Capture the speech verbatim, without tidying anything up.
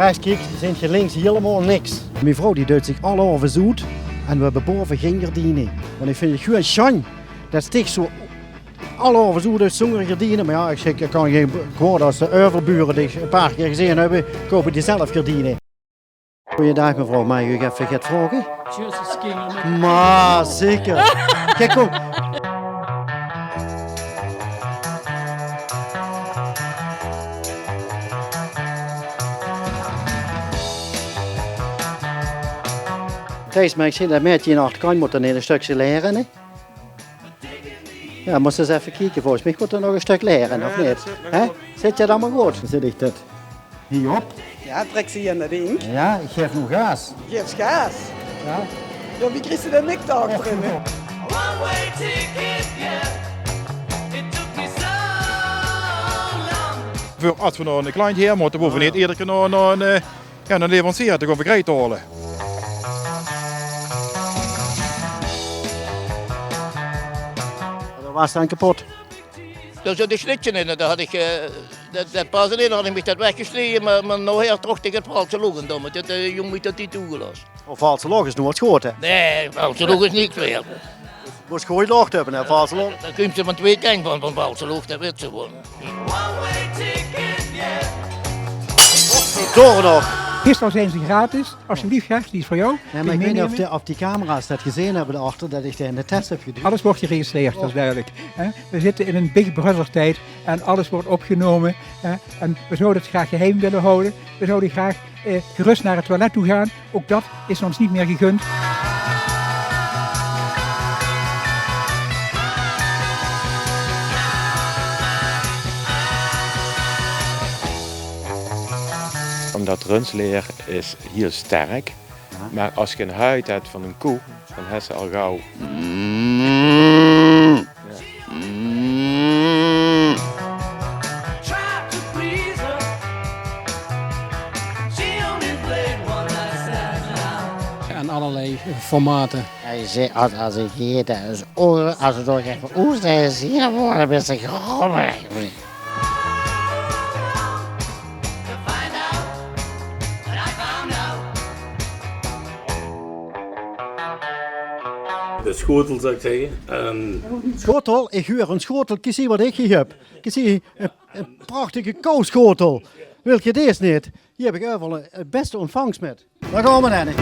Rechs kiek, zeen geer links hielemaol niks. Mien vrouw die duit zich alle aoves oet en we höbbe bove gein gerdiene. Want ich vinj 't gewoon sjanj det se dich zo alle aoves oet duis zónger gerdiene. Mer jao, ich zèk, ich kan gein kwaod es de euverbure die ich ein paar kier gezeen höb, koupe die zelf gerdiene. Goojendaag mevrouw, maag ich uch effe get vraoge? Jesus, kinger. Mer zeker. Kiek, kóm. Thijs, mer ich zeen det maedje in achterkantj mót dan ein stökske liere, hè? Jao, mós se ins effe kieke. Volges mich mót 'r nog ein stök liere, of neet? Hè? Zit 't dan mer good? Dan zèt ich det hie op. Jao, trèk ze hie aan det dink. Jao, ich gaef noe gaas. Gaef gaas. Jao. Jao, wie kriegs se de mik dao achter in, hè? One way ticket, yeah. It took me so long. Veur es we nao eine klant haer mótte, hove we neet eder kier nao, nao ein, eh, jao, eine leverancier te gaon veur geit te haole. Waat waas dan kepot? Dao zit ein slitje in en det haw ich, eh, det, det paste neet, dan haw ich mich det weggesneje, mer, mer noe haer troch ich 't valse loch in, dan, want det, eh, jóng mich det neet toegelos. Oh, valse loch is noe waat good, hè? Nae, valse loch is niks waerd. Mós good loch höbbe, hè, valse loch. Dao kóms se van twee kantj van, van valse loch, det wits se gewoon. Door nog. Meestal zijn ze gratis. Alsjeblieft, Gert, die is voor jou. Nae, mer ich weit neet of die, of die camera's det gezeen höbbe dao achter, det ich de in de test höb gedujd. Alles wordt geregistreerd, dat is duidelijk. Hè? We zitten in een Big Brother tijd en alles wordt opgenomen. Hè? En we zouden het graag geheim willen houden. We zouden graag, eh, gerust naar het toilet toe gaan. Ook dat is ons niet meer gegund. Ómdet rundsleder is hiel sterk. Jao. Mer es se ein huid höbs van ein koe, dan höbs se al gaw. Mm. Jao. Mm. En allerlei formaten. Hae zag, es, es ich hie, det is oer-, es ich dao ech van oer, det is hie, woe bès se grommerig. De schotel, zou ik zeggen. En schotel, ich huur ein schotel. Kiek ins waat ich hie höb. Kiek ins, ein, ein prachtige kouwschotel. Wilt geer dees neet? Hie höb ich euveral de bèste óntvangs mit. Dao gaon v'r, Henny.